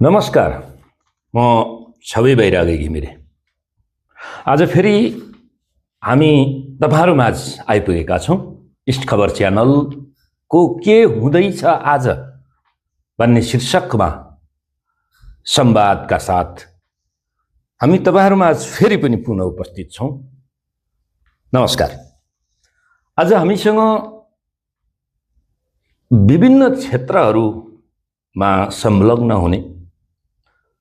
नमस्कार, म छवि बैरागी घिमिरे। आज फेरि हामी तपाईँहरूमाझ आइपुगेका छौँ। इस्ट खबर च्यानलको के हुँदैछ आज भन्ने शीर्षकमा संवादका साथ हामी तपाईँहरूमाझ फेरि पनि पुनः उपस्थित छौँ। नमस्कार। आज हामीसँग विभिन्न क्षेत्रहरूमा संलग्न हुने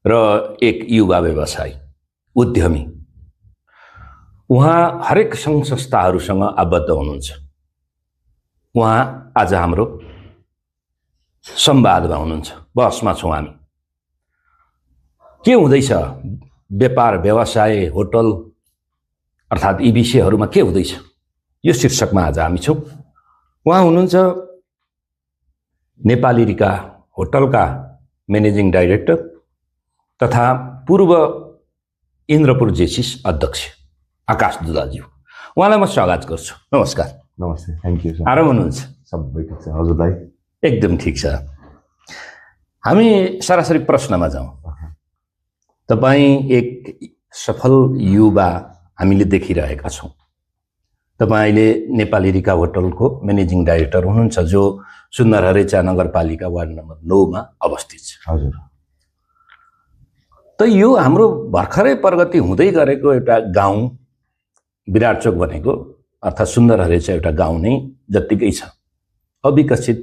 र एक युवा व्यवसायी उद्यमी, उहाँ हरेक सङ्घ संस्थाहरूसँग आबद्ध हुनुहुन्छ। उहाँ आज हाम्रो संवादमा हुनुहुन्छ, बहसमा छौँ हामी। के हुँदैछ व्यापार व्यवसाय होटल अर्थात् यी विषयहरूमा के हुँदैछ, यो शीर्षकमा आज हामी छौँ। उहाँ हुनुहुन्छ नेपाली रिका होटलका म्यानेजिङ डाइरेक्टर तथा पूर्व इन्द्रपुर जेसिस अध्यक्ष आकाश दुलाज्यू। उहाँलाई म स्वागत गर्छु। नमस्कार। नमस्ते, थ्याङ्क यू सर। आराम हुनुहुन्छ? सबै ठिक छ हजुरलाई? एकदम ठिक छ। हामी सरासरी प्रश्नमा जाउँ। तपाईँ एक सफल युवा हामीले देखिरहेका छौँ। तपाईँले नेपाली रिका होटलको म्यानेजिङ डाइरेक्टर हुनुहुन्छ, जो सुन्दरहरेचा नगरपालिका वार्ड नम्बर 9 मा अवस्थित छ। हजुर। त यो हाम्रो भर्खरै प्रगति हुँदै गरेको एउटा गाउँ विराटचोक भनेको अर्थात् सुन्दरहरेचा एउटा गाउँ नै जत्तिकै छ, अविकसित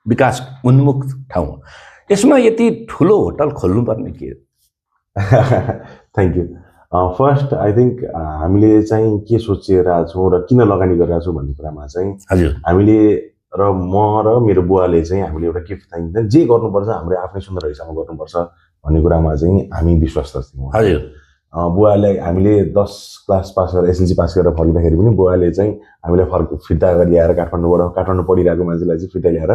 विकास उन्मुख ठाउँ। यसमा यति ठुलो होटल खोल्नुपर्ने के हो? Thank you. First I think हामीले चाहिँ के सोचिरहेको छौँ र किन लगानी गरिरहेको छौँ भन्ने कुरामा चाहिँ हजुर, हामीले र म र मेरो बुवाले चाहिँ हामीले एउटा के चाहिन्छ, जे गर्नुपर्छ हाम्रो आफ्नै सुन्दरहरेचामा गर्नुपर्छ भन्ने कुरामा चाहिँ हामी विश्वस्त थियौँ। हजुर। बुवालाई हामीले 10 क्लास पास गरेर एसएलसी पास गरेर फर्किँदाखेरि पनि बुवाले चाहिँ हामीलाई फिर्ता ल्याएर काठमाडौँ पढिरहेको मान्छेलाई चाहिँ फिर्ता ल्याएर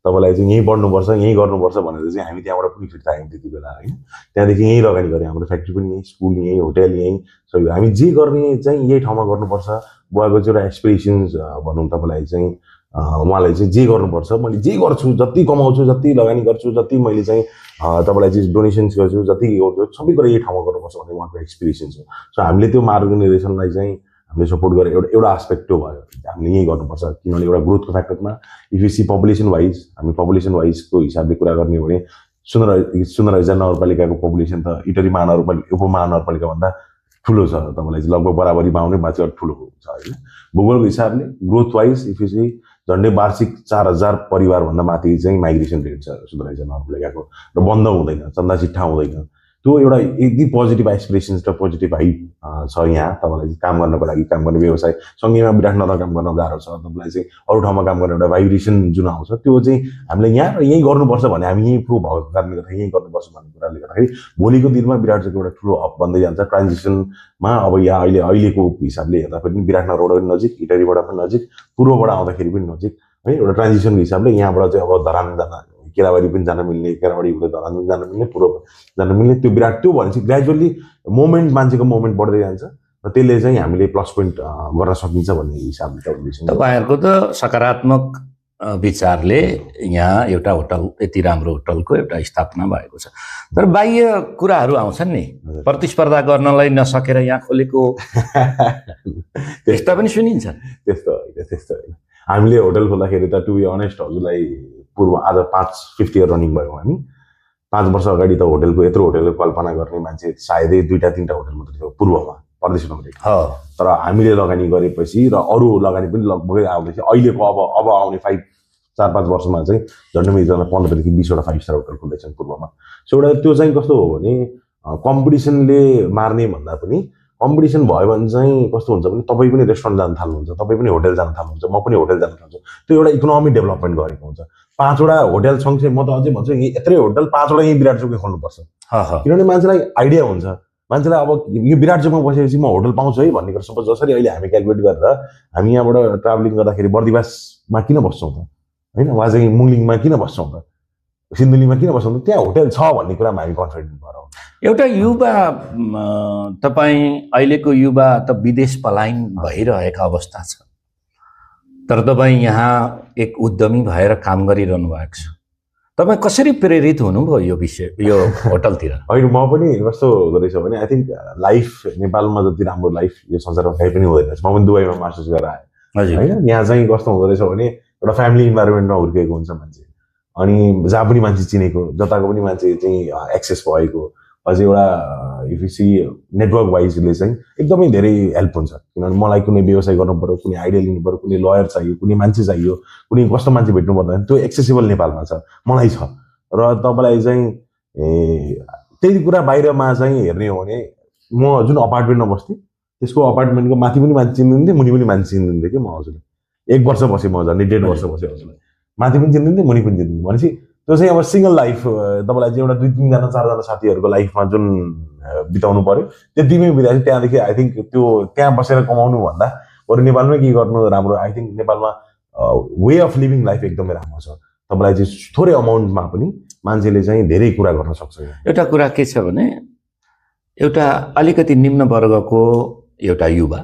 तपाईँलाई चाहिँ यहीँ बढ्नुपर्छ, यहीँ गर्नुपर्छ भनेर चाहिँ हामी त्यहाँबाट पनि फिर्ता आयौँ त्यति बेला, होइन? त्यहाँदेखि यहीँ लगानी गऱ्यौँ। हाम्रो फ्याक्ट्री पनि यहीँ, स्कुल यहीँ, होटेल यहीँ, सबै हामी जे गर्ने चाहिँ यही ठाउँमा गर्नुपर्छ। बुवाको चाहिँ एउटा एक्सपिरेसन्स भनौँ तपाईँलाई चाहिँ उहाँलाई चाहिँ जे गर्नुपर्छ, मैले जे गर्छु, जति कमाउँछु, जति लगानी गर्छु, जति मैले चाहिँ तपाईँलाई चाहिँ डोनेसन्स गर्छु, जति गर्छु, सबै कुरा यही ठाउँमा गर्नुपर्छ भन्ने उहाँको एक्सपिरेसन्स हो। सो हामीले त्यो मार्गदर्शनलाई चाहिँ हामीले सपोर्ट गरेर एउटा एस्पेक्ट त्यो भयो, हामीले यहीँ गर्नुपर्छ। किनभने एउटा ग्रोथको फ्याक्टरमा if you see population wise, हामी पपुलेसन वाइजको हिसाबले कुरा गर्ने हो भने सुन्दरहरेचा नगरपालिकाको पपुलेसन त इटरी उपमहानगरपालिकाभन्दा ठुलो छ। तपाईँलाई चाहिँ लगभग बराबरीमा आउने माथि ठुलो छ, होइन? भूगोलको हिसाबले growth wise if you see झन्डै वार्षिक 4000 परिवारभन्दा माथि चाहिँ माइग्रेसन रेट छ सुन्दरहरेचा नगरपालिकाको, र बन्द हुँदैन, चन्दा चिट्ठा हुँदैन। त्यो एउटा यति पोजिटिभ एस्पिरेसन्स र पोजिटिभ हाइप छ यहाँ तपाईँलाई काम गर्नको लागि, काम गर्ने व्यवसाय। सँगैमा विराटनगर काम गर्न गाह्रो छ, तपाईँलाई चाहिँ अरू ठाउँमा काम गर्ने एउटा भाइब्रेसन जुन आउँछ त्यो चाहिँ हामीले यहाँ र यहीँ गर्नुपर्छ भने हामी यहीँ प्रुभ भएको कारणले गर्दा यहीँ गर्नुपर्छ भन्ने कुराले गर्दाखेरि भोलिको दिनमा विराटचोक एउटा ठुलो हब बन्दै जान्छ ट्रान्जिसनमा। अब यहाँ अहिलेको हिसाबले हेर्दाखेरि पनि विराटनगरबाट पनि नजिक, इटरीबाट पनि नजिक, पूर्वबाट आउँदाखेरि पनि नजिक, है? एउटा ट्रान्जिसनको हिसाबले यहाँबाट चाहिँ अब धरान जान, केराबारी पनि जान मिल्ने, केराबारीबाट धरान पनि जान मिल्ने, पूर्व जान मिल्ने, त्यो विराट त्यो भनेपछि ग्रेजुअली मोमेन्ट, मान्छेको मोमेन्ट बढ्दै जान्छ र त्यसले चाहिँ हामीले प्लस पोइन्ट गर्न सकिन्छ भन्ने हिसाबले तपाईँहरूको त सकारात्मक विचारले यहाँ एउटा होटल, यति राम्रो होटलको एउटा स्थापना भएको छ। तर बाह्य कुराहरू आउँछन् नि, प्रतिस्पर्धा गर्नलाई नसकेर यहाँ खोलेको त्यस्ता पनि सुनिन्छ। त्यस्तो होइन। हामीले होटल खोल्दाखेरि त टु बी अनेस्ट हजुरलाई पूर्व आज 5 इयर रनिङ भयो। हामी 5 वर्ष अगाडि त होटलको यत्रो होटलको कल्पना गर्ने मान्छे सायदै 2-3 होटल मात्रै थियो पूर्वमा, प्रदेशमा मात्रै। तर हामीले लगानी गरेपछि र अरू लगानी पनि लगभगै आउँदैछ। अहिलेको अब आउने 4-5 वर्षमा चाहिँ झन्डै 15 देखि 20 वटा 5 स्टार होटल खुल्दैछन् पूर्वमा। सो एउटा त्यो चाहिँ कस्तो हो भने कम्पिटिसनले मार्ने भन्दा पनि कम्पिटिसन भयो भने चाहिँ कस्तो हुन्छ भने तपाईँ पनि रेस्टुरेन्ट जान थाल्नुहुन्छ, तपाईँ पनि होटल जान थाल्नुहुन्छ, म पनि होटल जान थाल्छु। त्यो एउटा इकोनोमी डेभलपमेन्ट गरेको हुन्छ। 5 वटा होटल सँगसँगै म त अझै भन्छु यत्रै होटल 5 वटा यहीँ विराटचोकमै खोल्नुपर्छ। किनभने मान्छेलाई आइडिया हुन्छ, मान्छेलाई अब यो विराटचोकमा बसेपछि म होटल पाउँछु है भन्ने कुरा। सपोज जसरी अहिले हामी क्यालकुलेट गरेर हामी यहाँबाट ट्राभलिङ गर्दाखेरि बर्दिवासमा किन बस्छौँ त, होइन? वा चाहिँ मुङलिङमा किन बस्छौँ त, सिन्धुलीमा किन बस्छौँ त, त्यहाँ होटल छ भन्ने कुरामा हामी कन्फिडेन्ट भएर एउटा युवा, तपाईँ अहिलेको युवा त विदेश पलायन भइरहेको अवस्था छ, तर तपाईँ यहाँ एक उद्यमी भएर काम गरिरहनु भएको छ। तपाईँ कसरी प्रेरित हुनुभयो यो विषय यो होटलतिर? होइन म पनि कस्तो हुँदो रहेछ भने आई थिङ्क लाइफ नेपालमा जति राम्रो लाइफ यो संसारमा कहीँ पनि हुँदैन रहेछ। म पनि दुबईमा मास्टर्स गरेर आएँ हजुर होइन। यहाँ चाहिँ कस्तो हुँदो रहेछ भने एउटा फ्यामिली इन्भाइरोमेन्टमा हुर्किएको हुन्छ मान्छे, अनि जहाँ पनि मान्छे चिनेको, जताको पनि मान्छे चाहिँ एक्सेस भएको, अझै एउटा इफ यु सी नेटवर्क वाइजले चाहिँ एकदमै धेरै हेल्प हुन्छ। किनभने मलाई कुनै व्यवसाय गर्नु पर्यो, कुनै आइडिया लिनु पर्यो, कुनै लयर चाहियो, कुनै मान्छे चाहियो, कुनै कस्तो मान्छे भेट्नु पर्दैन, त्यो एक्सेसिबल नेपालमा छ, मलाई छ। र तपाईँलाई चाहिँ त्यही कुरा बाहिरमा चाहिँ हेर्ने हो भने म जुन अपार्टमेन्टमा बस्थेँ त्यसको अपार्टमेन्टको माथि पनि मान्छे चिनिदिन्थेँ, मुनि पनि मान्छे चिनिदिन्थेँ कि म हजुरलाई 1 वर्ष बसेँ, म झन् 1.5 वर्ष बसेँ हजुरलाई, माथि पनि चिनिदिन्थेँ, मुनि पनि चिनिदिन्थेँ। भनेपछि त्यो चाहिँ अब सिंगल लाइफ तपाईँलाई चाहिँ एउटा 2-3 जना 4 जना साथीहरूको लाइफमा जुन बिताउनु पर्यो त्यतिमै बिताएपछि त्यहाँदेखि आई थिङ्क त्यो त्यहाँ बसेर कमाउनु भन्दा बरु नेपालमै के गर्नु राम्रो। आई थिङ्क नेपालमा वे अफ लिभिङ लाइफ एकदमै राम्रो छ। तपाईँलाई चाहिँ थोरै अमाउन्टमा पनि मान्छेले चाहिँ धेरै कुरा गर्न सक्छ। एउटा कुरा के छ भने एउटा अलिकति निम्न वर्गको एउटा युवा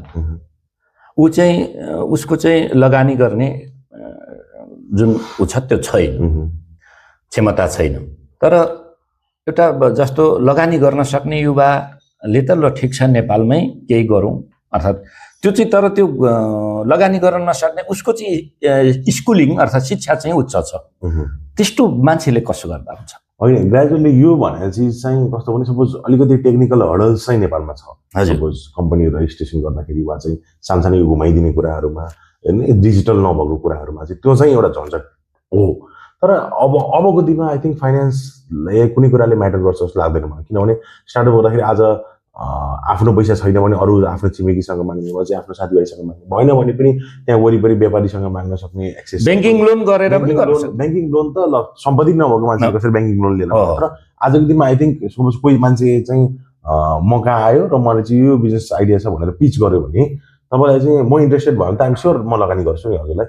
ऊ चाहिँ उसको चाहिँ लगानी गर्ने जुन ऊ छ त्यो छैन, क्षमता छैन। तर एउटा जस्तो लगानी गर्न सक्ने युवाले त ल ठिक छ नेपालमै केही गरौँ अर्थात् त्यो चाहिँ, तर त्यो लगानी गर्न नसक्ने उसको चाहिँ स्कुलिङ अर्थात् शिक्षा चाहिँ उच्च छ, त्यस्तो मान्छेले कसो गर्दा हुन्छ? होइन ग्रेजुअली यो भनेर चिज चाहिँ कस्तो भने सपोज अलिकति टेक्निकल हर्डल्स चाहिँ नेपालमा छ। सपोज कम्पनीहरू रजिस्ट्रेसन गर्दाखेरि वा चाहिँ सानसानो घुमाइदिने कुराहरूमा होइन, डिजिटल नभएको कुराहरूमा चाहिँ त्यो चाहिँ एउटा झन्झट हो। तर अबको दिनमा आई थिङ्क फाइनेन्सले कुनै कुराले म्याटर गर्छ जस्तो लाग्दैन मलाई। किनभने स्टार्टअप गर्दाखेरि आज आफ्नो पैसा छैन भने अरू आफ्नो छिमेकीसँग माग्ने वा चाहिँ आफ्नो साथीभाइसँग माग्ने, भएन भने पनि त्यहाँ वरिपरि व्यापारीसँग माग्न सक्ने एक्सेस। ब्याङ्किङ लोन गरेर पनि ब्याङ्किङ लोन त ल सम्पत्ति नभएको मान्छे कसरी ब्याङ्किङ लोन लिएर। तर आजको दिनमा आई थिङ्क सपोज कोही मान्छे चाहिँ म कहाँ आयो र मलाई चाहिँ यो बिजनेस आइडिया छ भनेर पिच गर्यो भने तपाईँलाई चाहिँ म इन्ट्रेस्टेड भयो भने त आइम स्योर म लगानी गर्छु नि हजुरलाई।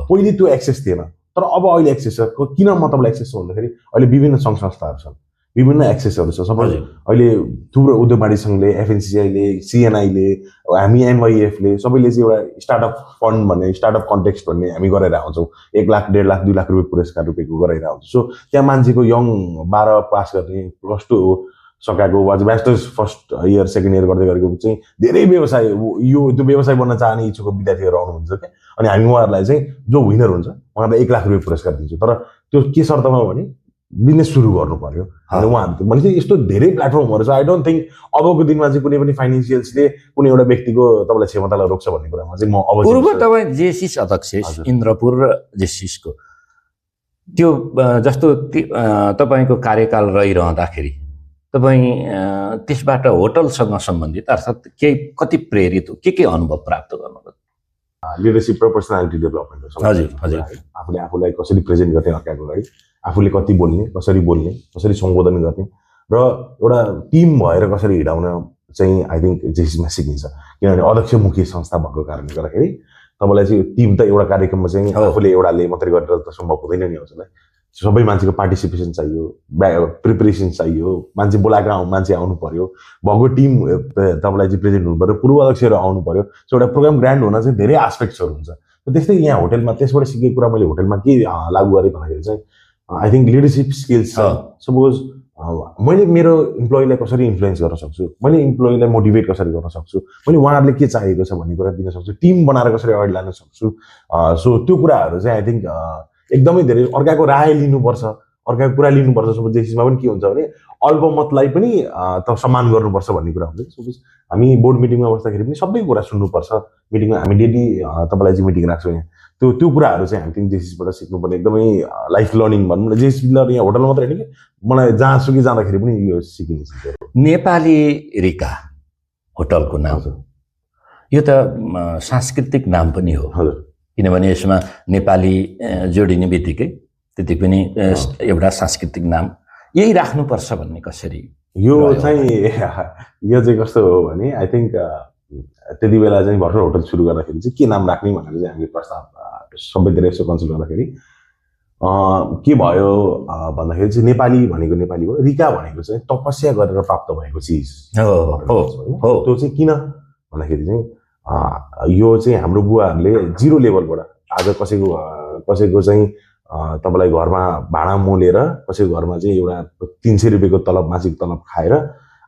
पहिले त्यो एक्सेस थिएन, तर अब अहिले एक्सेस छ। किन म तपाईँलाई एक्सेस छ भन्दाखेरि अहिले विभिन्न सङ्घ संस्थाहरू छन्, विभिन्न एक्सेसहरू छ। सपोज अहिले थुप्रो उद्योग वाणिज्य सङ्घले, एफएनसिआईले, सिएनआईले, हामी एनवाइएफले सबैले चाहिँ एउटा स्टार्टअप फन्ड भन्ने, स्टार्टअप कन्टेक्स्ट भन्ने हामी गरेर आउँछौँ। 1 लाख 1.5 लाख 2 लाख रुपियाँ पुरस्कार रुपियाँको गरेर आउँछौँ। सो त्यहाँ मान्छेको यङ 12 पास गर्ने, +2 सकाएको वा चाहिँ masters first year second year गर्दै गरेको चाहिँ धेरै व्यवसाय त्यो व्यवसाय बन्न चाहने इच्छुक विद्यार्थीहरू आउनुहुन्छ क्या। अनि हामी उहाँहरूलाई चाहिँ जो विनर हुन्छ उहाँलाई 1 लाख रुपियाँ पुरस्कार दिन्छौँ। तर त्यो के शर्तमा भने बिजनेस सुरु गर्नु पर्यो। अनि उहाँहरू भनेपछि यस्तो धेरै प्लेटफर्महरू छ। आई डोन्ट थिङ्क अबको दिनमा चाहिँ कुनै पनि फाइनेन्सियल्सले कुनै एउटा व्यक्तिको तपाईँलाई क्षमतालाई रोक्छ भन्ने कुरामा चाहिँ म अब पूर्व तपाईँ जेसिस अध्यक्ष इन्द्रपुर र जेसिसको त्यो जस्तो तपाईँको कार्यकाल रहिरहँदाखेरि तपाईँ त्यसबाट होटलसँग सम्बन्धित अर्थात् केही कति प्रेरित हो, के अनुभव प्राप्त गर्नुभयो? लिडरसिप र पर्सनालिटी डेभलपमेन्ट। हजुर हजुर। आफूले आफूलाई कसरी प्रेजेन्ट गर्ने अर्काको अगाडि, आफूले कति बोल्ने, कसरी सम्बोधन गर्ने र एउटा टिम भएर कसरी हिँडाउन चाहिँ आई थिङ्क जेसिसमा सिकिन्छ। किनभने अध्यक्षमुखी संस्था भएको कारणले गर्दाखेरि तपाईँलाई चाहिँ टिम त एउटा कार्यक्रममा चाहिँ आफूले एउटाले मात्रै गरेर त सम्भव हुँदैन नि हजुरलाई। सबै मान्छेको पार्टिसिपेसन चाहियो, प्रिपरेसन चाहियो, मान्छे बोलाएको मान्छे आउनु पर्यो, भएको टिम तपाईँलाई चाहिँ प्रेजेन्ट हुनु पर्यो, पूर्व अध्यक्षहरू आउनु पर्यो। सो एउटा प्रोग्राम ग्रान्ड हुन चाहिँ धेरै एस्पेक्ट्सहरू हुन्छ। त्यस्तै यहाँ होटलमा त्यसबाट सिकेको कुरा मैले होटलमा के लागू गरेँ भन्दाखेरि चाहिँ आई थिङ्क लिडरसिप स्किल्स छ। सपोज मैले मेरो इम्प्लोइलाई कसरी इन्फ्लुएन्स गर्न सक्छु, मैले इम्प्लोइलाई मोटिभेट कसरी गर्न सक्छु, मैले उहाँहरूले के चाहिएको छ भन्ने कुरा दिन सक्छु, टिम बनाएर कसरी अगाडि लान सक्छु। सो त्यो कुराहरू चाहिँ आई थिङ्क एकदमै धेरै अर्काको राय लिनुपर्छ, अर्काको कुरा लिनुपर्छ। सपोज जेसिसमा पनि के हुन्छ भने अल्पमतलाई पनि त सम्मान गर्नुपर्छ भन्ने कुरा हुन्छ। सपोज हामी बोर्ड मिटिङमा बस्दाखेरि पनि सबै कुरा सुन्नुपर्छ। मिटिङमा हामी डेली तपाईँलाई चाहिँ मिटिङ राख्छौँ यहाँ। त्यो कुराहरू चाहिँ हामी जेसिसबाट सिक्नुपर्ने एकदमै लाइफ लर्निङ भनौँ न। जेसिस यहाँ होटल मात्रै होइन कि मलाई जहाँसुकै जाँदाखेरि पनि यो सिकिन्छ। नेपाली रिका होटलको नाम यो त सांस्कृतिक नाम पनि हो। हजुर। किनभने यसमा नेपाली जोडिने बित्तिकै त्यति पनि एउटा सांस्कृतिक नाम यही राख्नुपर्छ भन्ने कसरी? यो चाहिँ कस्तो हो भने आई थिङ्क त्यति बेला चाहिँ भर्खर होटल सुरु गर्दाखेरि चाहिँ के नाम राख्ने भनेर चाहिँ हामीले प्रस्ताव सबैतिर यसो कन्सल्ट गर्दाखेरि के भयो भन्दाखेरि चाहिँ नेपाली भनेको नेपाली हो, रिका भनेको चाहिँ तपस्या गरेर प्राप्त भएको चिज हो। त्यो चाहिँ किन भन्दाखेरि चाहिँ यो चाहिँ हाम्रो बुवाहरूले 0 लेभलबाट आज कसैको चाहिँ तपाईँलाई घरमा भाडा मोलेर कसैको घरमा चाहिँ एउटा 300 रुपियाँको तलब मासिक तलब खाएर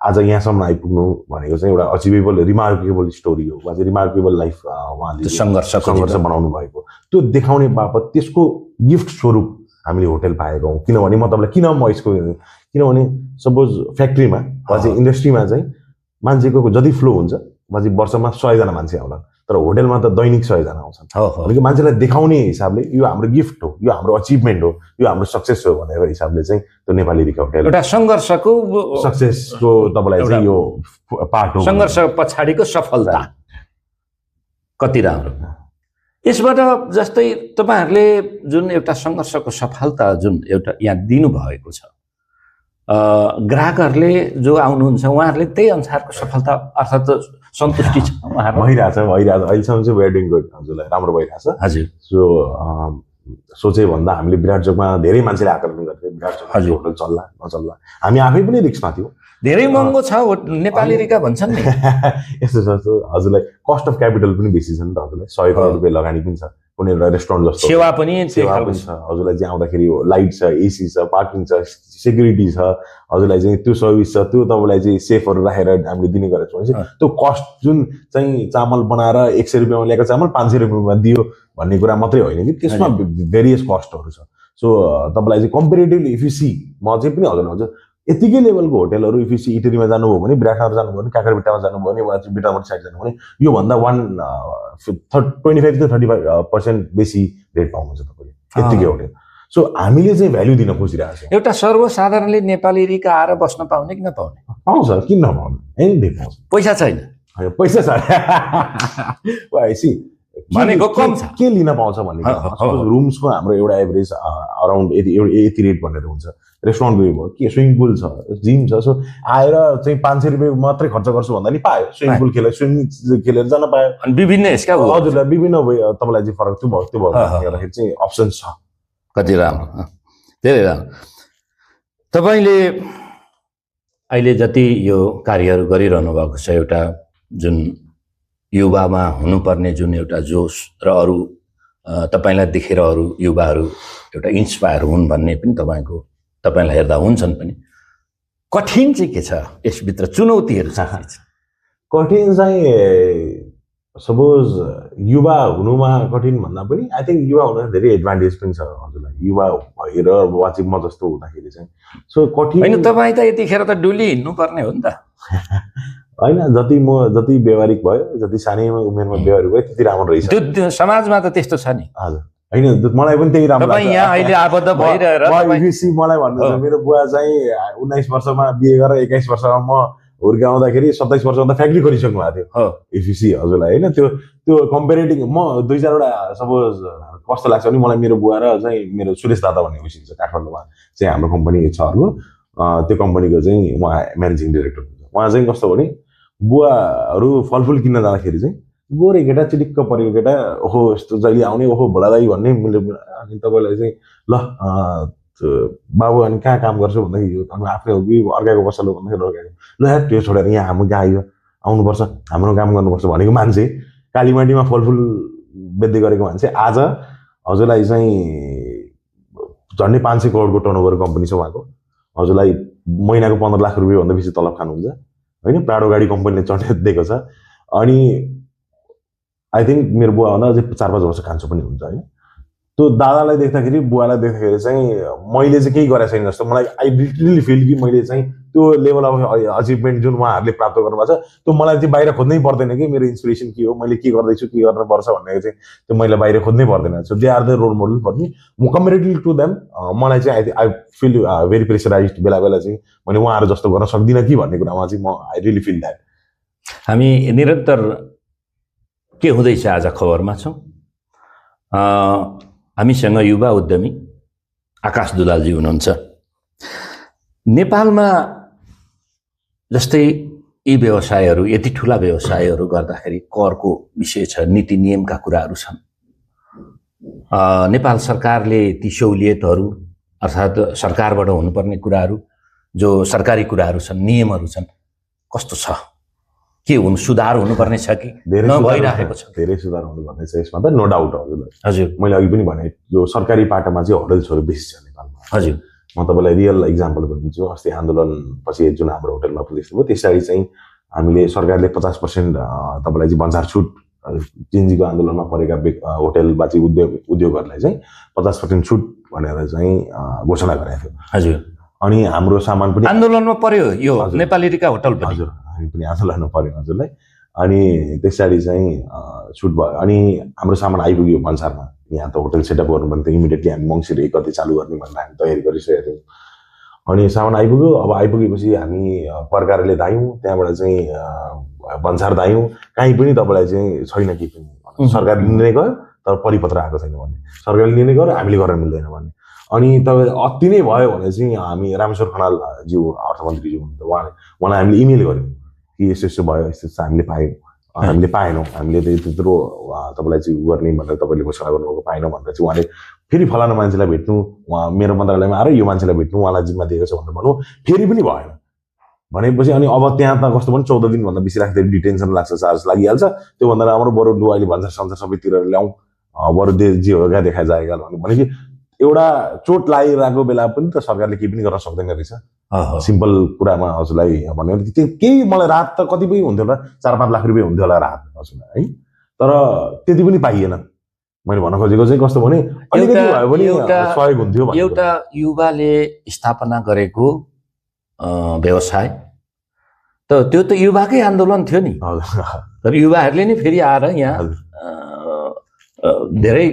आज यहाँसम्म आइपुग्नु भनेको चाहिँ एउटा अचिभेबल रिमार्केबल स्टोरी हो, वा चाहिँ रिमार्केबल लाइफ उहाँले सङ्घर्ष बनाउनु भएको त्यो देखाउने बापत त्यसको गिफ्ट स्वरूप हामीले होटल पाएका हौँ। किनभने म तपाईँलाई किनभने सपोज फ्याक्ट्रीमा वा चाहिँ इन्डस्ट्रीमा चाहिँ मान्छेको जति फ्लो हुन्छ वा चाहिँ वर्षमा 100 जना मान्छे आउला, तर होटलमा त दैनिक 100 जना आउँछन्। भनेको मान्छेलाई देखाउने हिसाबले यो हाम्रो गिफ्ट हो, यो हाम्रो अचिभमेन्ट हो, यो हाम्रो सक्सेस हो भनेर हिसाबले चाहिँ त्यो नेपाली रिका होटल एउटा सङ्घर्षको सक्सेसको तपाईँलाई चाहिँ यो पार्ट हो, सङ्घर्ष पछाडिको सफलता कति राम्रो। यसबाट जस्तै तपाईँहरूले जुन एउटा सङ्घर्षको सफलता जुन एउटा यहाँ दिनुभएको छ, ग्राहकहरूले जो आउनुहुन्छ उहाँहरूले त्यही अनुसारको सफलता अर्थात् सन्तुष्टि छ उहाँहरू भइरहेछ अहिलेसम्म चाहिँ वेयर डुइङ गुड हजुरलाई राम्रो भइरहेछ हजुर। सो सोचे भन्दा हामीले विराट चोकमा धेरै मान्छेले आकर्षण गर्थे, विराट चोक हजुर होटल चल्ला नचल्ला, हामी आफै पनि रिस्कमा थियौँ। धेरै महँगो छ नेपाली रिका भन्छन् नि यस्तो छ हजुरलाई कस्ट अफ क्यापिटल पनि बेसी छ नि त, हजुरलाई 100 करोड रुपियाँ लगानी पनि छ, कुनै एउटा रेस्टुरेन्ट जस्तो सेवा पनि छ हजुरलाई चाहिँ आउँदाखेरि लाइट छ, एसी छ, पार्किङ छ, सेक्युरिटी छ, हजुरलाई चाहिँ त्यो सर्भिस छ, त्यो तपाईँलाई चाहिँ सेफहरू राखेर हामीले दिने गरेको छौँ भने त्यो कस्ट जुन चाहिँ चामल बनाएर 100 रुपियाँमा ल्याएको चामल 500 रुपियाँमा दियो भन्ने कुरा मात्रै होइन कि त्यसमा भेरियस कस्टहरू छ। सो तपाईँलाई चाहिँ कम्पेरिटिभली इफ यु सी म चाहिँ पनि हजुर यतिकै लेभलको होटलहरू इफ यु सी इटरीमा जानुभयो भने, विराटनगर जानुभयो भने, काँक्राबिट्टामा जानुभयो भने, वा चाहिँ बिटामोड साइड जानुभयो भने योभन्दा 25 to 35% बेसी रेट पाउनुहुन्छ तपाईँले यतिकै होटल। सो हामीले चाहिँ भ्याल्यु दिन खोजिरहेको छौँ। एउटा सर्वसाधारणले नेपाली रिका आएर बस्न पाउने कि नपाउने? पाउँछ, किन नपाउने, एनी पाउँछ। पैसा छैन, पैसा छ भनेको कम छ, के लिन पाउँछ भन्ने रुम्सको हाम्रो एउटा एभरेज अराउन्ड यति रेट भनेर हुन्छ। रेस्टुरेन्ट गयो भयो के स्विमिङ पुल छ, जिम छ, सो आएर चाहिँ 500 रुपियाँ मात्रै खर्च गर्छु भन्दा नि पायो, स्विमिङ पुल खेलेर जान पायो। अनि विभिन्न यसका हजुरलाई विभिन्न तपाईँलाई चाहिँ फरक त्यो भयो गर्दाखेरि चाहिँ अप्सन्स छ। कति राम्रो, धेरै राम्रो। तपाईँले अहिले जति यो कार्यहरू गरिरहनु भएको छ, एउटा जुन युवामा हुनुपर्ने जुन एउटा जोस र अरू तपाईँलाई देखेर अरू युवाहरू एउटा इन्सपायर हुन् भन्ने पनि तपाईँलाई हेर्दा हुन्छन् पनि। कठिन चाहिँ के छ यसभित्र, चुनौतीहरू छ? कठिन चाहिँ सपोज युवा हुनुमा कठिन भन्दा पनि आई थिङ्क युवा हुनु धेरै एडभान्टेज पनि छ हजुरलाई, युवा भएर वाचिङ म जस्तो हुँदाखेरि चाहिँ। सो कठिन होइन, तपाईँ त यतिखेर त डुली हिँड्नुपर्ने हो नि त होइन, जति व्यवहारिक भयो, जति सानै उमेरमा व्यवहारिक भयो त्यति राम्रो रहेछ। त्यो समाजमा त त्यस्तो छ नि हजुर। होइन मलाई पनि त्यही राम्रो लाग्छ। यहाँ अहिले आबद्ध भइरहेर मलाई भन्नुहुन्छ मेरो बुवा चाहिँ 19 वर्षमा बिहे गरेर 21 वर्षमा म हुर्काउँदाखेरि 27 वर्षमा त फ्याक्ट्री खोलिसक्नु भएको थियो इफिसी हजुरलाई। होइन त्यो कम्पेरिटिभ म 2-4वटा सपोज कस्तो लाग्छ भने मलाई मेरो बुवा र चाहिँ मेरो सुरेश दादा भन्ने उसिन्छ काठमाडौँमा चाहिँ हाम्रो कम्पनी छ अर्को, त्यो कम्पनीको चाहिँ उहाँ म्यानेजिङ डाइरेक्टर हुन्छ। उहाँ चाहिँ कस्तो भने बुवाहरू फलफुल किन्न जाँदाखेरि चाहिँ गोरे केटा चिटिक्क परेको केटा ओहो यस्तो जहिले आउने ओहो भोलादाई भन्ने मैले अनि तपाईँलाई चाहिँ ल बाबु अनि कहाँ काम गर्छु भन्दाखेरि यो आफ्नै हो कि अर्काको पसल हो भन्दाखेरि अर्काको, ल यार त्यो छोडेर यहाँ हाम्रो कहाँ आयो आउनुपर्छ हाम्रो काम गर्नुपर्छ भनेको मान्छे, कालीमाटीमा फलफुल बेच्दै गरेको मान्छे आज हजुरलाई चाहिँ झन्डै 500 करोडको टर्नओभर कम्पनी छ उहाँको, हजुरलाई महिनाको 15 लाख रुपियाँ भन्दा बेसी तलब खानुहुन्छ होइन, प्राडो गाडी कम्पनीले चढाइदिएको छ। अनि आई थिङ्क मेरो बुवाभन्दा अझै 4-5 वर्ष कान्छो पनि हुन्छ होइन। त्यो दादालाई देख्दाखेरि बुवालाई देख्दाखेरि चाहिँ मैले चाहिँ केही गरेको छैन जस्तो मलाई आई लिटरली फिल कि मैले चाहिँ त्यो लेभल अफ अचिभमेन्ट जुन उहाँहरूले प्राप्त गर्नुभएको छ त्यो मलाई चाहिँ बाहिर खोज्नै पर्दैन कि मेरो इन्सपिरेसन के हो, मैले के गर्दैछु के गर्नुपर्छ भन्ने चाहिँ त्यो मैले बाहिर खोज्नै पर्दैन। So they are the role model for me, म कम्पेरिटिभ टु देम मलाई चाहिँ आई फिल भेरी प्रेसराइज बेला बेला चाहिँ मैले उहाँहरू जस्तो गर्न सक्दिनँ कि भन्ने कुरामा चाहिँ म आई रियली फिल द्याट। हामी निरन्तर के हुँदैछ आज खबरमा छौँ। हामीसँग युवा उद्यमी आकाश दुलालजी हुनुहुन्छ। नेपालमा जस्तै यी व्यवसायहरू यति ठुला व्यवसायहरू गर्दाखेरि करको विषय छ, नीति नियमका कुराहरू छन्। नेपाल सरकारले ती सहुलियतहरू अर्थात् सरकारबाट हुनुपर्ने कुराहरू जो सरकारी कुराहरू छन्, नियमहरू छन्, कस्तो छ? के हुनु सुधार हुनुपर्ने छ कि नभइरहेको छ? धेरै सुधार हुनुपर्ने छ यसमा त, नो डाउट हजुर। मैले अघि पनि भने यो सरकारी पाटामा चाहिँ होटल्सहरू बेसी छ नेपालमा। हजुर। म तपाईँलाई रियल इक्जाम्पल भनिदिन्छु। अस्ति आन्दोलन पछि जुन हाम्रो होटलमा पुलिस भयो त्यसरी चाहिँ हामीले सरकारले 50% तपाईँलाई चाहिँ भन्सार छुट, जिन्जीको आन्दोलनमा परेका होटल बाची उद्योगहरूलाई चाहिँ 50% छुट भनेर चाहिँ घोषणा गरेको थियो। हजुर। अनि हाम्रो सामान पनि आन्दोलनमा पर्यो यो नेपालीका होटल पनि। हजुर, हामी पनि आन्दोलनमा पर्यो हजुरलाई। अनि त्यसरी चाहिँ छुट भयो। अनि हाम्रो सामान आइपुग्यो भन्सारमा। यहाँ त होटल सेटअप गर्नुपर्ने त इमिडिएटली हामी मङ्सिर 1 गते चालु गर्ने भनेर हामी तयारी गरिसकेका थियौँ। अनि सामान आइपुग्यो। अब आइपुगेपछि हामी प्रकारले धायौँ, त्यहाँबाट चाहिँ भन्सार धायौँ, कहीँ पनि तपाईँलाई चाहिँ छैन कि पनि। सरकारले निर्णय गर्यो तर परिपत्र आएको छैन भन्ने, सरकारले निर्णय गर्यो हामीले गर्न मिल्दैन भन्ने। अनि तपाईँ अति नै भयो भने चाहिँ हामी रामेश्वर खनालज्यू अर्थमन्त्रीज्यू हुनुहुन्थ्यो, उहाँलाई हामीले इमेल गऱ्यौँ कि यस्तो यस्तो भयो, यस्तो हामीले पाएनौँ, हामीले त्यत्रो तपाईँलाई चाहिँ गर्ने भनेर तपाईँले घोषणा गर्नुभएको पाएनौँ भनेर चाहिँ उहाँले फेरि फलाना मान्छेलाई भेट्नु, उहाँ मेरो मन्त्रालयमा आएर यो मान्छेलाई भेट्नु, उहाँलाई जिम्मा दिएको छ भनेर भन्नु, फेरि पनि भएन भनेपछि अनि अब त्यहाँ त कस्तो पनि 14 दिनभन्दा बेसी राख्दाखेरि डिटेन्सन लाग्छ, चार्ज लागिहाल्छ। त्योभन्दा राम्रो बरु लु अहिले भन्सार संसार सबैतिर ल्याउँ, बरु जे होगा देखा जाएगा भनेपछि एउटा चोट लागिरहेको बेला पनि त सरकारले केही पनि गर्न सक्दैन रहेछ। सिम्पल कुरामा हजुरलाई भन्यो भने त्यो केही मलाई राहत त कति पनि हुन्थ्यो होला, 4-5 लाख रुपियाँ हुन्थ्यो होला राहत हजुरलाई है, तर त्यति पनि पाइएन। मैले भन्न खोजेको चाहिँ कस्तो भने अलिकति भयो भने सहयोग हुन्थ्यो। एउटा युवाले स्थापना गरेको व्यवसाय त त्यो त युवाकै आन्दोलन थियो नि, तर युवाहरूले नै फेरि आएर यहाँ धेरै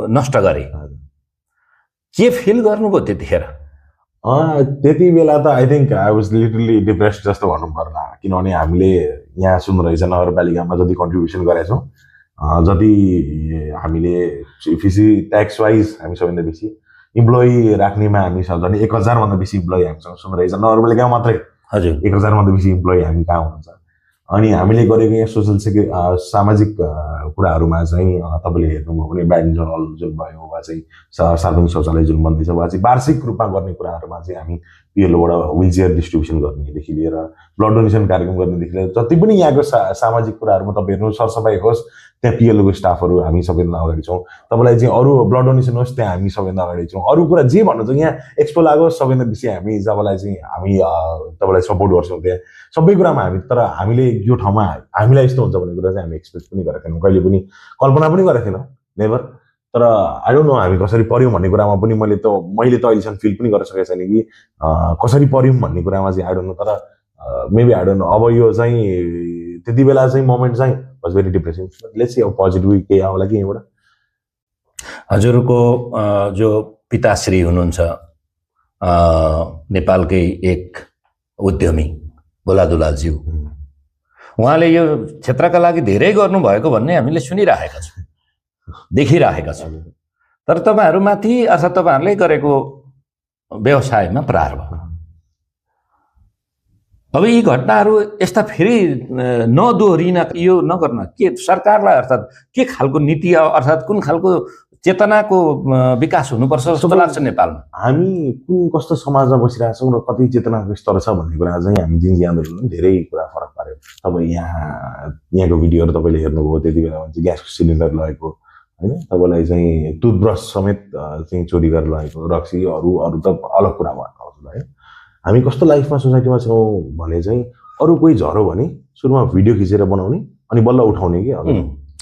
नष्ट गरे। के फिल गर्नुभयो त्यतिखेर? त्यति बेला त I think I was literally depressed जस्तो भन्नु पर्ला, किनभने हामीले यहाँ सुन्नुहुँदैछ नगरपालिकामा जति कन्ट्रिब्युसन गरेका छौँ, जति हामीले फिसी ट्याक्स वाइज हामी सबैभन्दा बेसी इम्प्लोइ राख्नेमा हामी झन् 1000 भन्दा बेसी इम्प्लोइ हामीसँग सुन्नुहुँदैछ नगरपालिकामा मात्रै। हजुर, 1000 भन्दा बेसी इम्प्लोइ हामी कहाँ हुनुहुन्छ। अनि हामीले गरेको यहाँ सोसल सामाजिक कुराहरूमा चाहिँ तपाईँले हेर्नुभयो भने ब्याडमिन्टन हल जुन भयो, वा चाहिँ सार्वजनिक शौचालय जुन बन्दैछ, वा चाहिँ वार्षिक रूपमा गर्ने कुराहरूमा चाहिँ हामी पिएलओबाट व्हिल चेयर डिस्ट्रिब्युसन गर्नेदेखि लिएर ब्लड डोनेसन कार्यक्रम गर्नेदेखि लिएर जति पनि यहाँको सामाजिक कुराहरूमा तपाईँ हेर्नु, सरसफाइ होस् त्यहाँ पिएलओको स्टाफहरू हामी सबैभन्दा अगाडि छौँ। तपाईँलाई चाहिँ अरू ब्लड डोनेसन होस् त्यहाँ हामी सबैभन्दा अगाडि छौँ। अरू कुरा जे भन्नुहुन्छ यहाँ एक्सपो लागोस् सबैभन्दा बेसी हामी जबलाई चाहिँ हामी तपाईँलाई सपोर्ट गर्छौँ त्यहाँ सबै कुरामा हामी। तर हामीले यो ठाउँमा हामीलाई यस्तो हुन्छ भन्ने कुरा चाहिँ हामी एक्सपेक्ट पनि गरेका थिएनौँ, कहिले पनि कल्पना पनि गरेका थिएनौँ, नेभर। तर आई डोन्ट नो हामी कसरी पऱ्यौँ भन्ने कुरामा पनि मैले त अहिलेसम्म फिल पनि गर्न सकेको छैन कि कसरी पऱ्यौँ भन्ने कुरामा चाहिँ आई डोन्ट नो। तर मेबी आई डोन्ट नो अब यो चाहिँ त्यति बेला चाहिँ मोमेन्ट चाहिँ was very depressing. Let's see अब पोजिटिभ केही आउला कि यहीँबाट। हजुरको जो पिताश्री हुनुहुन्छ नेपालकै एक उद्यमी भोला दुलालज्यू, उहाँले यो क्षेत्रका लागि धेरै गर्नुभएको भन्ने हामीले सुनिरहेका छौँ, देखिरहेका छौँ। तर तपाईँहरूमाथि अर्थात् तपाईँहरूले गरेको व्यवसायमा प्रहार भयो। अब यी घटनाहरू यस्ता फेरि नदोहोरिन, यो नगर्न के सरकारलाई अर्थात् के खालको नीति अर्थात् कुन खालको चेतनाको विकास हुनुपर्छ जस्तो लाग्छ नेपालमा? हामी कुन कस्तो समाजमा बसिरहेछौँ र कति चेतनाको स्तर छ भन्ने कुरा चाहिँ हामी जिन्जी आन्दोलनले धेरै कुरा फरक पार्यो। तपाईँ यहाँको भिडियोहरू तपाईँले हेर्नुभयो, त्यति बेला चाहिँ ग्यासको सिलिन्डर लगेको होइन, तपाईँलाई चाहिँ टुथब्रस समेत चाहिँ चोरी गरेर लगेको, रक्सी अरू त अलग कुरा भयो है। हामी कस्तो लाइफमा सोसाइटीमा छौँ भने चाहिँ अरू कोही झरो भने सुरुमा भिडियो खिचेर बनाउने अनि बल्ल उठाउने कि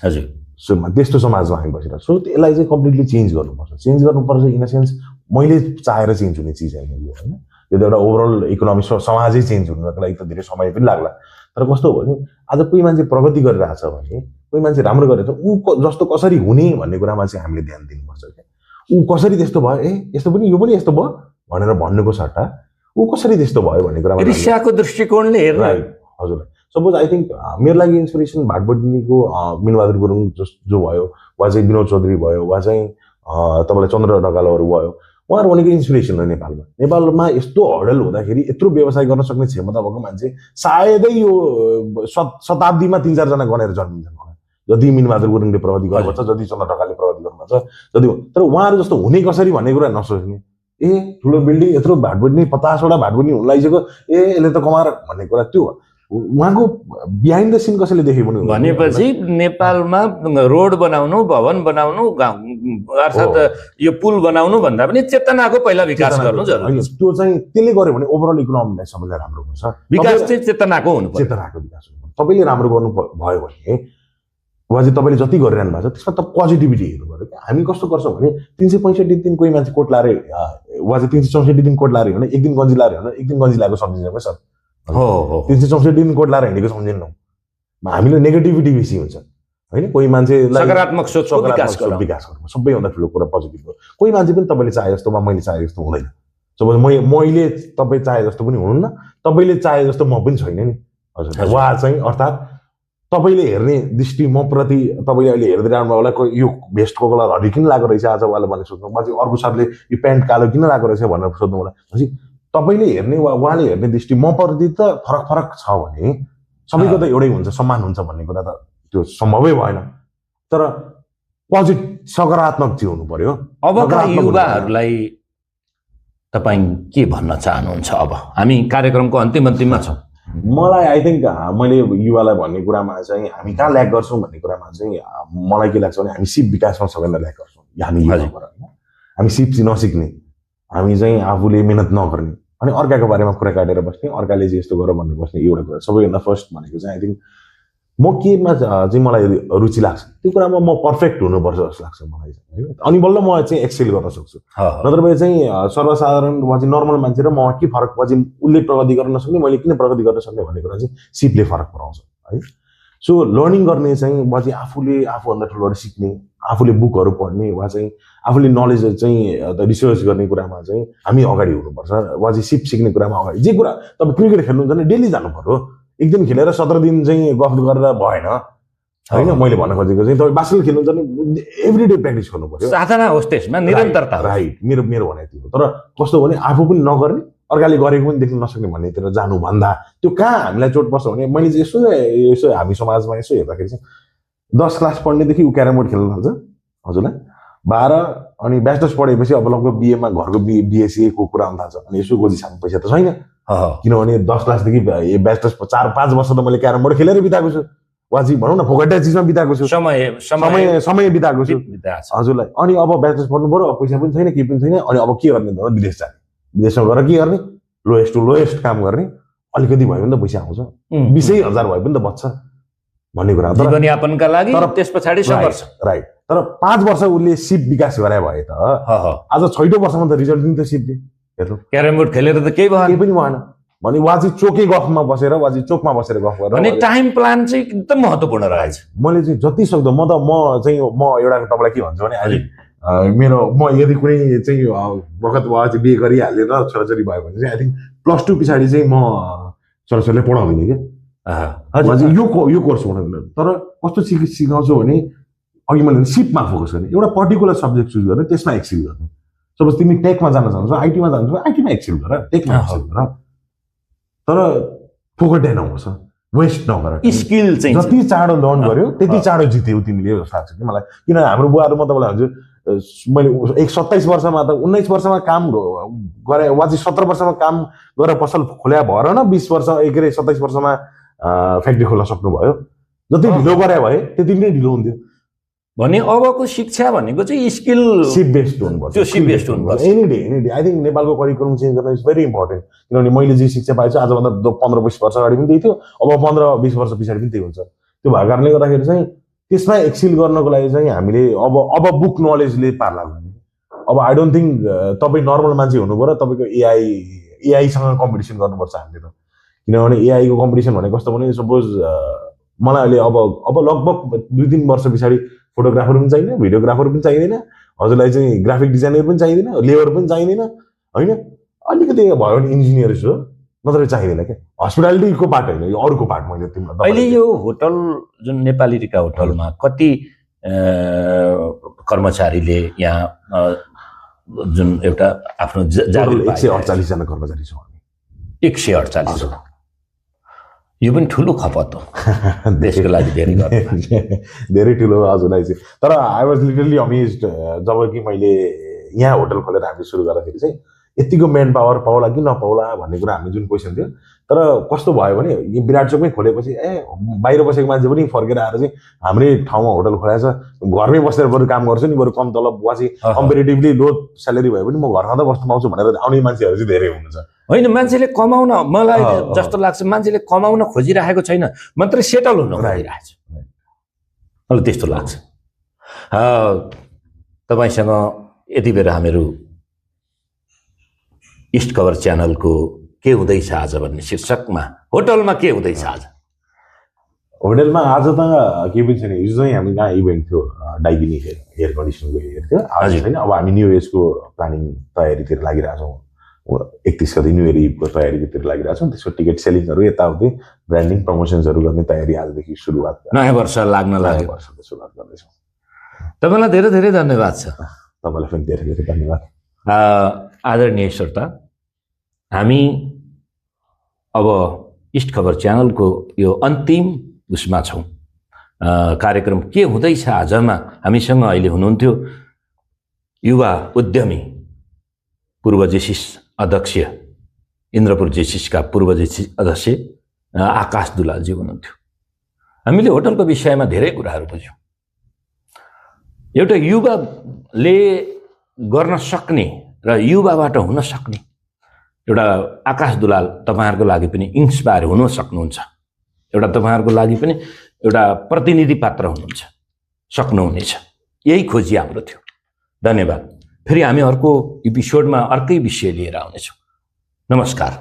हजुर सुरुमा त्यस्तो समाजमा हामी बसिरहेको। सो यसलाई चाहिँ कम्प्लिटली चेन्ज गर्नुपर्छ इन अ सेन्स मैले चाहेर चेन्ज हुने चिज होइन यो होइन, यो त एउटा ओभरअल इकोनोमिक समाजै चेन्ज हुनुको लागि त धेरै समय पनि लाग्ला। तर कस्तो हो भने आज कोही मान्छे प्रगति गरिरहेछ भने, कोही मान्छे राम्रो गरेछ, ऊ जस्तो कसरी हुने भन्ने कुरामा चाहिँ हामीले ध्यान दिनुपर्छ क्या। ऊ कसरी त्यस्तो भयो, यस्तो पनि यो पनि यस्तो भयो भनेर भन्नुको सट्टा ऊ कसरी त्यस्तो भयो भन्ने कुरामा ईर्ष्याको दृष्टिकोणले हेर्नु। हजुर, सपोज आई थिङ्क मेरो लागि इन्सपिरेसन भाटबडिनीको मिनबहादुर गुरुङ जो भयो, वा चाहिँ विनोद चौधरी भयो, वा चाहिँ तपाईँलाई चन्द्र ढकालहरू भयो, उहाँहरू भनेको इन्सपिरेसन हो। नेपालमा यस्तो हडल हुँदाखेरि यत्रो व्यवसाय गर्न सक्ने क्षमता भएको मान्छे सायदै यो शताब्दीमा 3-4 जना गनेर जन्मिन्छन् होला। जति मिनबहादुर गुरुङले प्रगति गर्नुपर्छ, जति चन्द्र ढकालले प्रगति गर्नुपर्छ, जति। तर उहाँहरू जस्तो हुने कसरी भन्ने कुरा नसोच्ने। ठुलो बिल्डिङ यत्रो भाटबडिनी 50वटा भाटबडिनी हुन लागिसक्यो, यसले त कमाएर भन्ने कुरा त्यो हो। उहाँको बिहाइन्ड द सिन कसैले देख्यो भने भनेपछि नेपालमा रोड बनाउनु, भवन बनाउनु, अर्थात् यो पुल बनाउनु भन्दा पनि चेतनाको पहिला विकास गर्नु जरुरी छ। त्यो चाहिँ त्यसले गर्यो भने ओभरअल इकोनोमीलाई सबैलाई राम्रो हुन्छ। विकास चाहिँ चेतनाको हुनु पर्छ। चेतनाको विकास हुनु। तपाईँले राम्रो गर्नु भयो भने वा चाहिँ तपाईँले जति गरिरहनु भएको छ त्यसमा त पोजिटिभिटी हेर्नु पर्यो। हामी कस्तो गर्छौँ भने 365 दिन कोही मान्छे कोट लाएर वा चाहिँ 364 दिन कोट लाएर होइन, एक दिन गन्जी लाएर होइन, एक दिन गन्जी लाएको सम्झिन्छ सर। 364 दिन कोट लाएर हिँडेको सम्झिन्नौँ। हामीले नेगेटिभिटी बेसी हुन्छ होइन। कोही मान्छेलाई सकारात्मक सोचको विकास गर्नु सबैभन्दा ठुलो कुरा पोजिटिभ हो। कोही मान्छे पनि तपाईँले चाहे जस्तो वा मैले चाहे जस्तो हुँदैन। सपोज मैले तपाईँ चाहे जस्तो पनि हुनुहुन्न, तपाईँले चाहे जस्तो म पनि छैन नि हजुर। वा चाहिँ अर्थात् तपाईँले हेर्ने दृष्टि म प्रति तपाईँले अहिले हेर्दै रहनु होला यो भेस्टको कलर हरियो किन लगाएको रहेछ आज उहाँले भनेर सोध्नु, पछि अर्को साथले यो प्यान्ट कालो किन लगाएको रहेछ भनेर सोध्नु होला। पछि तपाईँले हेर्ने वा उहाँले हेर्ने दृष्टि म प्रति त फरक फरक छ भने सबैको त एउटै हुन्छ, समान हुन्छ भन्ने कुरा त त्यो सम्भवै भएन। तर सकारात्मक चाहिँ हुनु पर्यो। अबका युवाहरूलाई तपाईँ के भन्न चाहनुहुन्छ? अब हामी कार्यक्रमको अन्तिममा छौँ। मलाई आई थिङ्क मैले युवालाई भन्ने कुरामा चाहिँ हामी कहाँ ल्याक गर्छौँ भन्ने कुरामा चाहिँ मलाई के लाग्छ भने हामी सिप विकासमा सबैभन्दा ल्याक गर्छौँ। हामी हामी सिप चाहिँ नसिक्ने, हामी चाहिँ आफूले मेहनत नगर्ने अनि अर्काको बारेमा कुरा काटेर बस्ने, अर्काले चाहिँ यस्तो गर भन्ने बस्ने, एउटा कुरा सबैभन्दा फर्स्ट भनेको चाहिँ आई थिङ्क म केमा चाहिँ मलाई रुचि लाग्छ त्यो कुरामा म पर्फेक्ट हुनुपर्छ जस्तो लाग्छ मलाई चाहिँ होइन। अनि बल्ल म चाहिँ एक्सेल गर्न सक्छु। नत्र भए चाहिँ सर्वसाधारण वा चाहिँ नर्मल मान्छे र म के फरक पछि उसले प्रगति गर्न सक्ने मैले किन प्रगति गर्न सक्ने भन्ने कुरा चाहिँ सिपले फरक पराउँछ है। सो लर्निङ गर्ने चाहिँ वा चाहिँ आफूले आफूभन्दा ठुलोबाट सिक्ने, आफूले बुकहरू पढ्ने वा चाहिँ आफूले नलेज चाहिँ रिसर्च गर्ने कुरामा चाहिँ हामी अगाडि हुनुपर्छ। वा चाहिँ सिप सिक्ने कुरामा अगाडि जे कुरा तपाईँ क्रिकेट खेल्नुहुन्छ भने डेली जानु पर्यो। एक दिन खेलेर 17 दिन चाहिँ गफ गरेर भएन होइन। मैले भन्न खोजेको चाहिँ तपाईँ बास्केटबल खेल्नुहुन्छ भने एभ्रिडे प्र्याक्टिस गर्नु पर्यो। साधना होस् त्यसमा निरन्तरता। राइट, मेरो भनाइ त्यो हो। तर कस्तो भने आफू पनि नगर्ने अर्काले गरेको पनि देख्न नसक्ने भन्नेतिर जानुभन्दा त्यो कहाँ हामीलाई चोट पर्छ भने मैले चाहिँ यसो हामी समाजमा यसो हेर्दाखेरि चाहिँ 10 क्लास पढ्नेदेखि ऊ क्यारम बोर्ड खेल्न थाल्छ हजुरलाई 12 अनि ब्याचलर्स पढेपछि अब लगभग बिएमा घरको बिएससीको कुरा आउन थाल्छ अनि यसो गोजी सानो पैसा त छैन। किनभने 10 क्लासदेखि ब्याचलर्स 4-5 वर्ष त मैले क्यारम बोर्ड खेलेर बिताएको छु वा चाहिँ भनौँ न फोकटे चिजमा बिताएको छु, समय बिताएको छु हजुरलाई। अनि अब ब्याचलर्स पढ्नु पर्यो, अब पैसा पनि छैन केही पनि छैन। अनि अब के गर्ने त विदेश जाने, विदेशमा गएर के गर्ने लोएस्ट टु लोएस्ट काम गर्ने, अलिकति भयो भने त पैसा आउँछ 20,000 भयो पनि त बच्छ भन्ने कुरा जीवनयापनका लागि। तर त्यस पछाडि सङ्घर्ष राइट। तर 5 वर्ष उसले सिप विकास गरे भए त आज 6औं वर्षमा त रिजल्ट दिन्छ सिपले। हेर्नु क्यारम बोर्ड खेलेर त केही पनि भएन भने वा चाहिँ चोके गफमा बसेर वा चाहिँ चोकमा बसेर गफ गरेर भने टाइम प्लान चाहिँ एकदम महत्त्वपूर्ण रहेछ। मैले चाहिँ जति सक्दो म एउटा तपाईँलाई के भन्छु भने अहिले म यदि कुनै चाहिँ वखत वा चाहिँ बिहे गरिहालेर छोराछोरी भयो भने चाहिँ आई थिङ्क +2 पछाडि चाहिँ म छोराछोरीले पढाउँदिनँ क्या यो कोर्स पढाउँदिनँ। तर कस्तो सिकाउँछु भने अघि मैले सिपमा फोकस गर्ने, एउटा पर्टिकुलर सब्जेक्ट चुज गर्ने, त्यसमा एक्सेल गर्ने। सपोज तिमी टेकमा जान चाहन्छौ, आइटीमा जान्छौ, आइटीमा एक्सेल गर, टेकमा एक्सेल गर। तर फोकटे नहोस्, वेस्ट नगर। स्किल चाहिँ जति चाँडो लर्न गर्यो त्यति चाँडो जित्यौ तिमीले जस्तो लाग्छ कि मलाई। किन हाम्रो बुवाहरू म तपाईँलाई भन्छु मैले 27 वर्षमा त 19 वर्षमा काम गरे वा चाहिँ 17 वर्षमा काम गरेर पसल खोल्या भएर न 20 वर्ष 27 वर्षमा फ्याक्ट्री खोल्न सक्नुभयो। जति ढिलो गरे भए त्यति नै ढिलो हुन्थ्यो। भने अबको शिक्षा भनेको चाहिँ स्किल सिप बेस्ड हुनुपर्छ। त्यो सिप बेस्ड हुनुपर्छ। एनी डे आई थिङ्क नेपालको करिकुलम चेन्ज गर्न इज भेरी इम्पोर्टेन्ट। किनभने मैले जे शिक्षा पाएछु आजभन्दा 15-20 वर्ष अगाडि पनि त्यही थियो, अब 15-20 वर्ष पछाडि पनि त्यही हुन्छ। त्यो भएको कारणले गर्दाखेरि चाहिँ त्यसमा एक्सिल गर्नको लागि चाहिँ हामीले अब बुक नलेजले पार लाग्दैन। अब आई डोन्ट थिङ्क तपाईँ नर्मल मान्छे हुनु पर्यो, तपाईँको एआईसँग कम्पिटिसन गर्नुपर्छ हामीले त। किनभने एआईको कम्पिटिसन भनेको कस्तो भने सपोज मलाई अहिले अब लगभग 2-3 वर्ष पछाडि फोटोग्राफर पनि चाहिँदैन, भिडियोग्राफर पनि चाहिँदैन, हजुरलाई चाहिँ ग्राफिक डिजाइनर पनि चाहिँदैन, लेबर पनि चाहिँदैन होइन। अलिकति भयो भने इन्जिनियर्स हो, नत्र चाहिँदैन क्या। हस्पिटालिटीको पार्ट होइन, यो अरूको पार्ट। मैले तिमीलाई अहिले यो होटल जुन नेपाली टिका होटलमा कति कर्मचारीले यहाँ जुन एउटा आफ्नो 148 जना कर्मचारी छौँ हामी। 148 यो पनि ठुलो खपत हो देशको लागि। धेरै ठुलो हजुरलाई चाहिँ। तर आई वाज लिटरली अमेज्ड जब कि मैले यहाँ होटल खोलेर हामीले सुरु गर्दाखेरि चाहिँ यतिको मेन पावर पाउला कि नपाउला भन्ने कुरा हामी जुन क्वेसन थियो। तर कस्तो भयो भने यो विराट चोकमै खोलेपछि बाहिर बसेको मान्छे पनि फर्केर आएर चाहिँ हाम्रै ठाउँमा होटल खोलाएको छ, घरमै बसेर बरु काम गर्छु नि, बरु कम तलब पछि कम्पेरिटिभली लो स्यालेरी भयो भने म घरमा त बस्न पाउँछु भनेर आउने मान्छेहरू चाहिँ धेरै हुनुहुन्छ। होइन, मान्छेले कमाउन, मलाई जस्तो लाग्छ मान्छेले कमाउन खोजिरहेको छैन, मात्रै सेटल हुन खोजिरहेको छ। मलाई त्यस्तो लाग्छ। तपाईँसँग यति बेर हामीहरू इस्ट कभर च्यानलको के हुँदैछ आज भन्ने शीर्षकमा होटलमा के हुँदैछ आज? होटलमा आज त के पनि छैन। हिजो चाहिँ हामी कहाँ इभेन्ट थियो, डाइबिनी एयर कन्डिसनको इभेन्ट थियो। आज छैन। अब हामी न्यू इयर्सको प्लानिङ तयारीतिर लागिरहेछौँ। 31 गते न्यू इयर इभको तयारीतिर लागिरहेछौँ। त्यसको टिकट सेलिङहरू यताउति ब्रान्डिङ प्रमोसन्सहरू गर्ने तयारी आजदेखि सुरुवात, नयाँ वर्ष लाग्न लाग्यो। वर्षको सुरुवात गर्दैछौँ। तपाईँलाई धेरै धेरै धन्यवाद छ। तपाईँलाई पनि धेरै धेरै धन्यवाद। आदरणीय श्रोता, हामी अब इस्ट खबर च्यानलको यो अन्तिम उसमा छौँ। कार्यक्रम के हुँदैछ आजमा हामीसँग अहिले हुनुहुन्थ्यो युवा उद्यमी पूर्व जेसिस अध्यक्ष, इन्द्रपुर जेसिसका पूर्व जेसिस अध्यक्ष आकाश दुलालजी हुनुहुन्थ्यो। हामीले होटलको विषयमा धेरै कुराहरू बुझ्यौँ। एउटा युवाले गर्न सक्ने र युवाबाट हुन सक्ने एउटा आकाश दुलाल तपाईँहरूको लागि पनि इन्स्पायर हुन सक्नुहुन्छ। एउटा तपाईँहरूको लागि पनि एउटा प्रतिनिधि पात्र हुनुहुन्छ, सक्नुहुनेछ। यही खोजी हाम्रो थियो। धन्यवाद। फेरि हामी अर्को एपिसोडमा अर्कै विषय लिएर आउनेछौँ। नमस्कार।